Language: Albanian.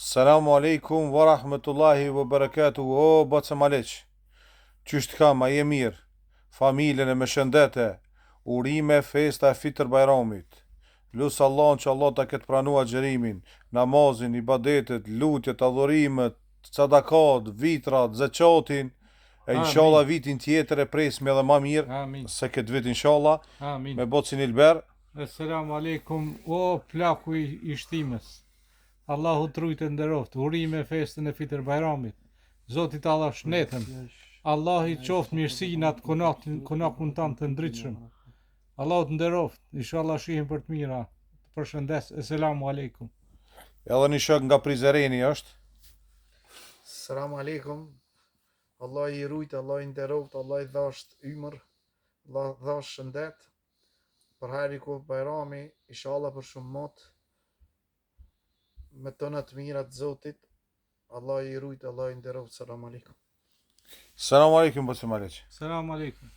Selamu alejkum wa rahmetullahi wa barakatuh O Baca Maliq Qysh të kam a je mirë Familjen e me shëndet e Urime festa e Fitër Bajramit Lus Allahun që Allah ta ketë pranu agjërimin Namazin, ibadetet, lutjet, adhurimet, sadakat, vitrat, zeqatin E inshallah vitin tjetër e presim edhe ma mirë Amin. se këtë vit inshallah Amin. me bocin Ilber Esselamu alejkum o plaku i, i Shtimes. Allahu të rujtë e nderoftë. Urime festën e Fitër Bajramit. Zoti ta dhashtë shnetën. Allahu çoftë mirësi në atë konakun, konakun tand të ndritshëm. Allahu të nderoftë. Inshallah shihim për të mira. Të përshëndes. Esselamu alejkum. Edhe një shok nga Prizreni është. Selam alejkum. Allah i rujt, Allah i nderoft, Allah i dhasht ymër, Allah dhasht shëndet. Për hajr i koftë Bajrami, inshallah për shumë mot. Me tona të mira të Zotit. Allah i rujt, Allah i nderoft. Selam alejkum. Selam alejkum Baca Maliq. Selam alejkum.